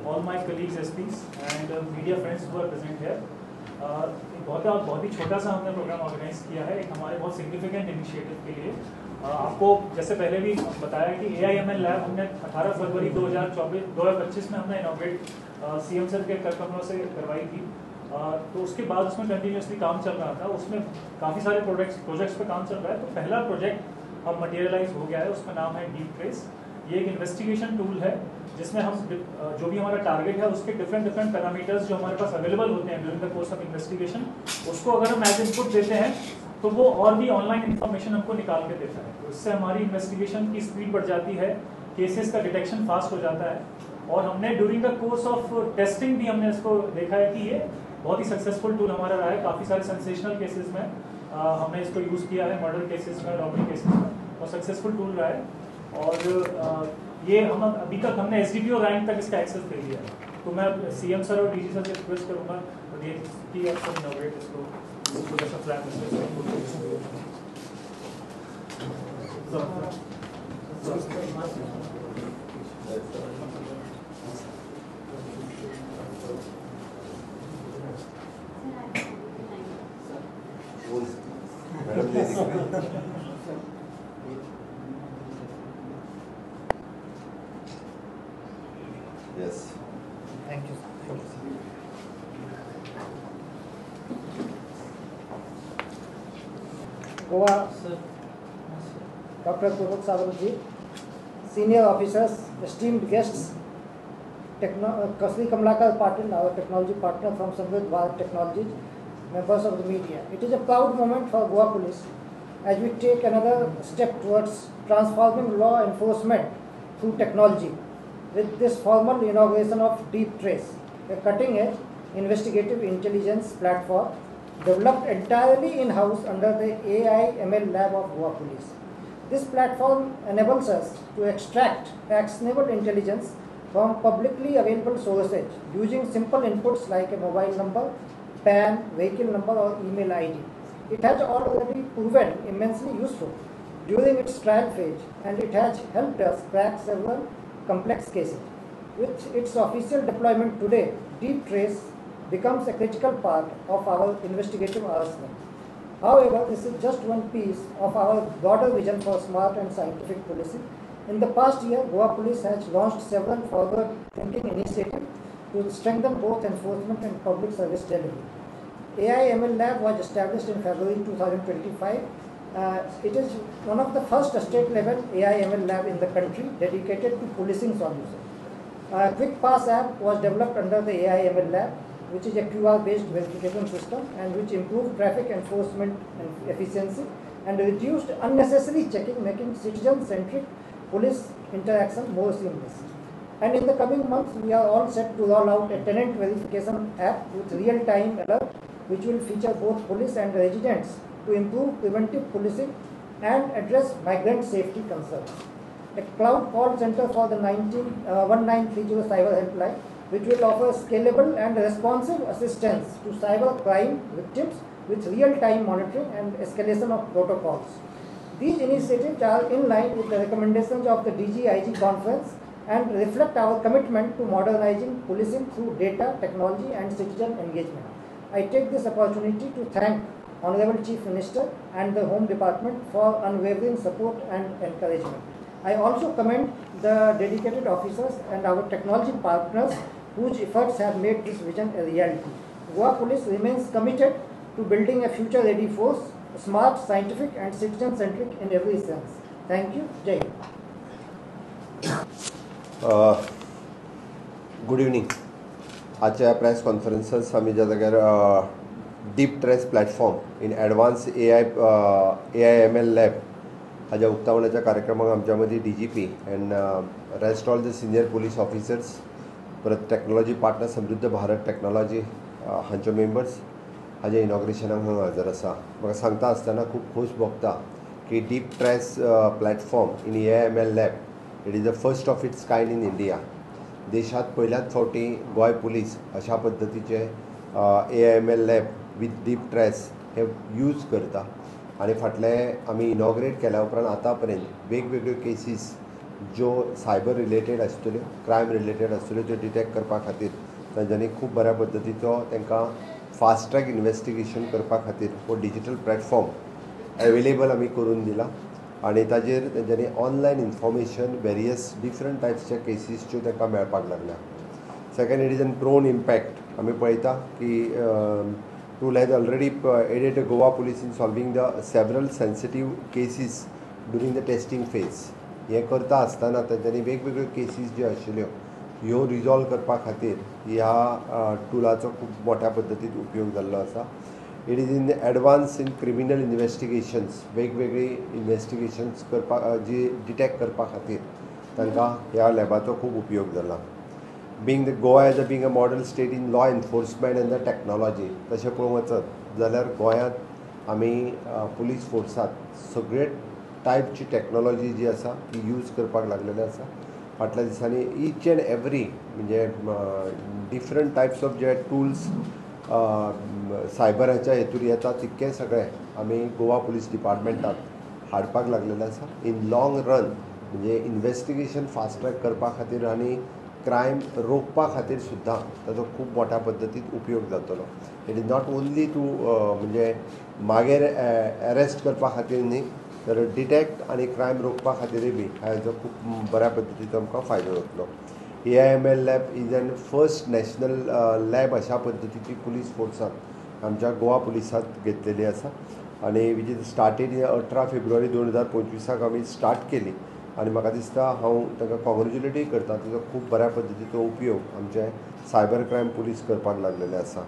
All my colleagues SPs and media friends who are present here. बहुत ही छोटा सा हमने प्रोग्राम ऑर्गेनाइज किया है एक हमारे बहुत सिग्निफिकेंट इनिशिएटिव के लिए। आपको जैसे पहले भी बताया कि AIML lab हमने 18 फरवरी 2025 में हमने इनॉग्रेट CM sir के कर कमरों से करवाई थी। तो उसके बाद उसमें कंटिन्यूसली काम चल रहा था, उसमें काफ़ी सारे प्रोजेक्ट्स पे काम चल रहा है। तो पहला प्रोजेक्ट अब मटेरियलाइज हो गया है, उसका नाम है डीप ट्रेस। ये एक इन्वेस्टिगेशन टूल है जिसमें हम जो भी हमारा टारगेट है उसके डिफरेंट डिफरेंट पैरामीटर्स जो हमारे पास अवेलेबल होते हैं during the course of investigation, उसको अगर हम एज इनपुट देते हैं तो वो और भी ऑनलाइन इन्फॉर्मेशन हमको निकाल के देता है। तो इससे हमारी इन्वेस्टिगेशन की स्पीड बढ़ जाती है, केसेस का डिटेक्शन फास्ट हो जाता है। और हमने during the course of testing भी हमने इसको देखा है कि ये बहुत ही सक्सेसफुल टूल हमारा रहा है। काफ़ी सारे सेंसेशनल केसेस में हमने इसको यूज़ किया है, मर्डर केसेस में, रॉबरी केसेस में, और सक्सेसफुल टूल रहा है। और ये हम अभी तक हमने SDPO rank तक इसका एक्सेस दे दिया है। तो मैं CM sir और DG sir से रिक्वेस्ट करूँगा कि आप सब इनोवेट इसको जैसा plan. Yes. Thank you. Thank you. Goa, Dr. Pramod Sawant ji, senior officers, esteemed guests, Kasli Kamlakar Patil, our technology partner from Samruddh Bharat Technologies, members of the media. It is a proud moment for Goa Police as we take another step towards transforming law enforcement through technology with this formal inauguration of Deep Trace, a cutting-edge investigative intelligence platform developed entirely in-house under the AI/ML lab of Goa Police. This platform enables us to extract actionable intelligence from publicly available sources using simple inputs like a mobile number, PAN, vehicle number or email ID. It has already proven immensely useful during its trial phase, and it has helped us crack several complex cases. With its official deployment today, Deep Trace becomes a critical part of our investigative arsenal. However, this is just one piece of our broader vision for smart and scientific policing. In the past year, Goa Police has launched several forward-thinking initiatives to strengthen both enforcement and public service delivery. AI/ML Lab was established in February 2025. It is one of the first state-level AI/ML lab in the country dedicated to policing solutions. Quick Pass app was developed under the AI/ML lab, which is a QR-based verification system and which improved traffic enforcement and efficiency and reduced unnecessary checking, making citizen-centric police interaction more seamless. And in the coming months, we are all set to roll out a tenant verification app with real-time alert, which will feature both police and residents to improve preventive policing and address migrant safety concerns. A cloud call center for the 1930 cyber helpline, which will offer scalable and responsive assistance to cyber crime victims with real-time monitoring and escalation of protocols. These initiatives are in line with the recommendations of the DG-IG conference and reflect our commitment to modernizing policing through data, technology and citizen engagement. I take this opportunity to thank Honorable Chief Minister and the Home Department for unwavering support and encouragement. I also commend the dedicated officers and our technology partners whose efforts have made this vision a reality. Goa Police remains committed to building a future-ready force, smart, scientific and citizen-centric in every sense. Thank you. Jai Hind. Good evening. आजच्या press कॉन्फरन्सास आमी ज्या जाग्यार deep trace platform in advance AI/ML lab हाज्या उक्तावणाच्या कार्यक्रमाक आमच्या मदीं DGP and rest all the senior police officers, परत technology partner समृद्ध भारत टॅक्नॉलॉजी हांचे मेंबर्स हाज्या इनॉग्रेशनाक हांगा हजर आसा. म्हाका सांगता आसतना खूब खोस भोगता की deep trace platform in AI/ML lab it is the first of its kind in India. देशांत पयल्याच फावटी गोंय पुलीस अशा पद्दतीचे AI/ML lab with deep trace hey use करता आनी फाटले आमी इनॉग्रेट केल्या उपरांत आतां पर्यंत वेगवेगळ्यो केसीस ज्यो सायबर रिलेटेड आसतल्यो, क्रायम रिलेटेड आसतल्यो त्यो डिटेक्ट करपा खातीर तांच्यांनी खूब बऱ्या पद्दतीचो तांकां फास्ट ट्रॅक इन्वेस्टिगेशन करपा खातीर हो डिजिटल प्लॅटफॉर्म एवेलेबल आमी करून दिला आनी ताजेर तेंच्यांनी ऑनलायन इन्फॉर्मेशन वेरियस डिफरंट टायप्सच्या केसीसच्यो तांकां मेळपाक लागल्या. Second, it is an prone impact. आमी पळयता की tool has already aided Goa police in solving the several sensitive cases during the testing phase. हें करता आसतना तांच्यांनी वेगवेगळ्यो केसीस ज्यो आशिल्ल्यो ह्यो रिजॉल्व करपा खातीर ह्या टुलाचो खूब मोठ्या पद्दतीन उपयोग जाल्लो आसा. It is in advance in criminal investigations. वेगवेगळी इन्वेस्टिगेशन्स करपा जी डिटेक्ट करपा खातीर तांकां ह्या लॅबाचो खूब उपयोग जाला. Being the Goa as a being a model state in law enforcement and the technology, तशें पळोवंक वचत जाल्यार गोंयांत आमी पुलीस फोर्सात सगळे टायपची टॅक्नोलॉजी जी आसा ती यूज करपाक लागलेली आसा. फाटल्या दिसांनी ईच एंड एवरी म्हणजे डिफरंट टायप्स ऑफ जे टूल्स सायबराच्या हेतूर येता तितके सगळे आमी गोवा पुलीस डिपार्टमेंटात हाडपाक लागलेले आसा. इन लाँग रन म्हणजे इन्वेस्टिगेशन फास्ट ट्रॅक करपा खातीर आनी क्रायम रोखपा खातीर सुद्दां ताचो खूब मोठ्या पद्दतीन उपयोग जातलो. It is not only to म्हणजे मागीर एरेस्ट करपा खातीर न्ही, तर डिटेक्ट आनी क्रायम रोखपा खातीरय बी हाचो खूब बऱ्या पद्दतीचो आमकां फायदो जातलो. AIML lab is an first national lab अशा पद्दतीची पुलीस फोर्सात आमच्या गोवा पुलिसांत घेतलेली आसा आनी which is started 18 फेब्रुवारी 2025 आमी स्टार्ट केली आनी म्हाका दिसता हांव तांकां कॉंग्रेच्युलेटूय करता. ताचो खूब बऱ्या पद्दतीचो उपयोग आमचे सायबर क्रायम पुलीस करपाक लागलेले आसा.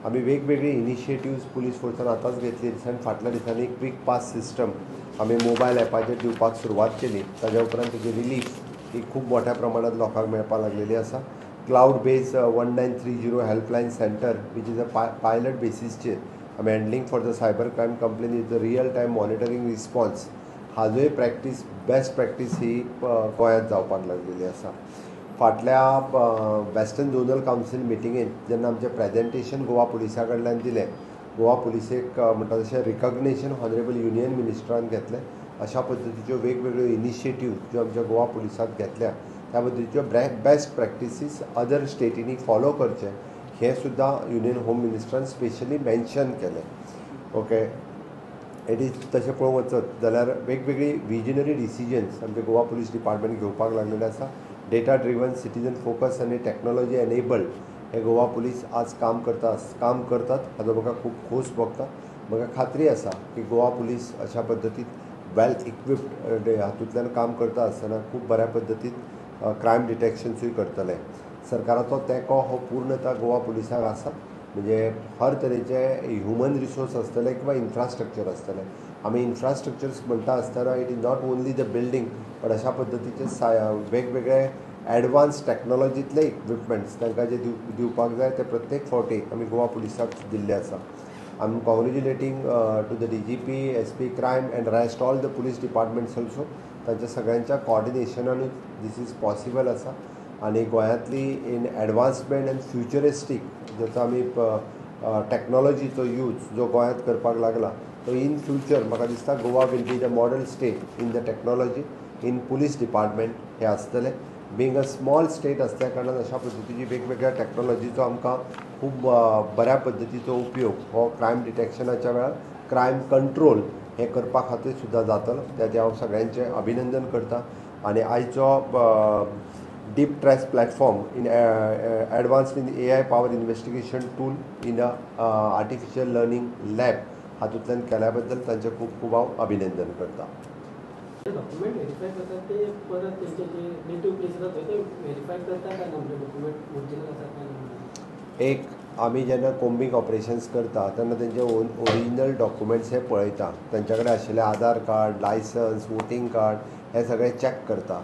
आमी वेगवेगळी इनिशिएटिव्स पुलीस फोर्सान आतांच घेतली. रिसंट फाटल्या दिसांनी क्वीक पास सिस्टम आमी मोबायल एपाचेर दिवपाक सुरवात केली. ताज्या उपरांत तेजी रिलीफ ही खूब मोठ्या प्रमाणात लोकांक मेळपाक लागलेली आसा. Cloud base 1930 helpline centre which is a pilot बेसीसचेर आमी handling for the cyber crime complain is the real time monitoring response हाजोय practice best practice ही गोंयांत जावपाक लागलेली आसा. फाटल्या वेस्टर्न झोनल कावन्सील मिटिंगेंत जेन्ना आमचें प्रेजेंटेशन गोवा पुलिसा कडल्यान दिलें, गोवा पुलिसेक म्हणटा तशें रिकग्नेशन ऑनरेबल युनियन मिनिस्टरान घेतलें. अशा पद्दतीच्यो वेगवेगळ्यो इनिशिएटीव ज्यो आमच्या गोवा पुलिसांत घेतल्या त्या पद्दतीच्यो बेस्ट प्रॅक्टिसीस अदर स्टेटींनी फॉलो करचें हें सुद्दां युनियन होम मिनिस्टरान स्पेशली मेन्शन केलें. ओके, it is तशें पळोवंक वचत जाल्यार वेगवेगळी विजनरी डिसिजन्स आमचे गोवा पुलीस डिपार्टमेंट घेवपाक लागलेले आसा. डेटा ड्रिवन, सिटीजन फोकस आनी टॅक्नोलॉजी एनेबल्ड हे गोवा पुलीस आज काम करतात हाजो म्हाका खूब खोस भोगता. म्हाका खात्री आसा की गोवा पुलीस अशा पद्दतीन वेल इक्विप्ड हातूंतल्यान काम करता आसतना खूब बऱ्या पद्दतीन क्रायम डिटेक्शन्सूय करतले. सरकाराचो तेंको हो पूर्णता गोवा पुलिसाक आसा. म्हणजे हर तरेचे ह्युमन रिसोर्स आसतले किंवा इन्फ्रास्ट्रक्चर आसतलें. आमी इन्फ्रास्ट्रक्चर्स म्हणटा आसतना it is not only the building but अशा पद्दतीचे वेगवेगळे एडवान्स टॅक्नोलॉजींतले इक्विपमेंट्स तांकां जे दिवपाक जाय ते प्रत्येक फावटी आमी गोवा पुलिसाक दिल्ले आसा. I am congratulating to the DGP, SP crime and rest all the police departments also. तांच्या सगळ्यांच्या कॉर्डिनेशनानूच these is possible आसा आनी गोंयांतली इन एडवान्समेंट एंड फ्युचरिस्टीक जाचो आमी टॅक्नोलॉजीचो यूज जो गोंयांत करपाक लागला तो इन फ्युचर म्हाका दिसता Goa will be the model state in the technology in police department हें आसतलें. बींग अ स्मॉल स्टेट आसल्या कारणान अशा पद्दतीची वेगवेगळ्या टॅक्नोलॉजीचो आमकां खूब बऱ्या पद्दतीचो उपयोग हो क्रायम डिटेक्शनाच्या वेळार क्रायम कंट्रोल हें करपा खातीर सुद्दां जातलो. त्या हांव सगळ्यांचें अभिनंदन करता आनी आयचो deep trace platform in advanced in AI power investigation tool in a artificial learning lab हातूंतल्यान केल्या बद्दल तांचें खूब खूब हांव अभिनंदन करता. डॉक्युमेंट व्हेरीफाय करतात ते परत तेंचे जे नेटिव्ह प्लेस आसा थंय ते व्हेरीफाय करता काय ना, म्हणजे डॉक्युमेंट ओरिजिनल आसा काय ना? एक आमी जेन्ना कोम्बींग ऑपरेशन्स करता तेन्ना तेंचे ओरिजिनल डॉक्युमेंट्स हे पळयता, तांच्या कडेन आशिल्ले Aadhaar card, licence, voting card हे सगळे चॅक करता.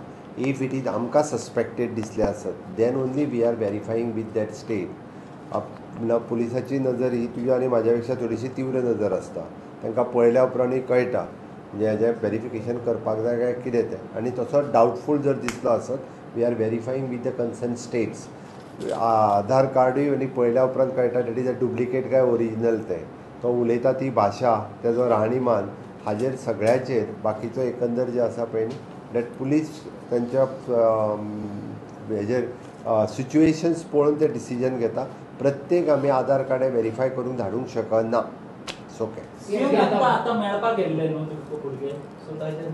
If it is आमकां सस्पेक्टेड दिसले आसत then only we are verifying with that state. पुलिसाची नजर ही तुज्या आनी म्हाज्या पेक्षा थोडीशी तीव्र नजर आसता, तांकां पळयल्या उपरांतूय कळटा म्हणजे हेजें वेरिफिकेशन करपाक जाय काय कितें तें. आनी तसो डावटफूल जर दिसलो आसत we are verifying with the concern states. Aadhaar कार्डूय आनी पळयल्या उपरांत कळटा that is a duplicate काय ओरिजिनल तें. तो उलयता ती भाशा, तेजो राहणीमान हाजेर सगळ्याचेर बाकीचो एकंदर जे आसा पळय न्ही That police तांच्या हेजेर सिच्युएशन्स पळोवन ते डिसिजन घेता. प्रत्येक आमी आधार कार्ड व्हेरीफाय करूंक धाडूंक शकना. It's okay. आतां मेळपाक गेल्ले न्हू तुमकां भुरगे, सो ताचेर.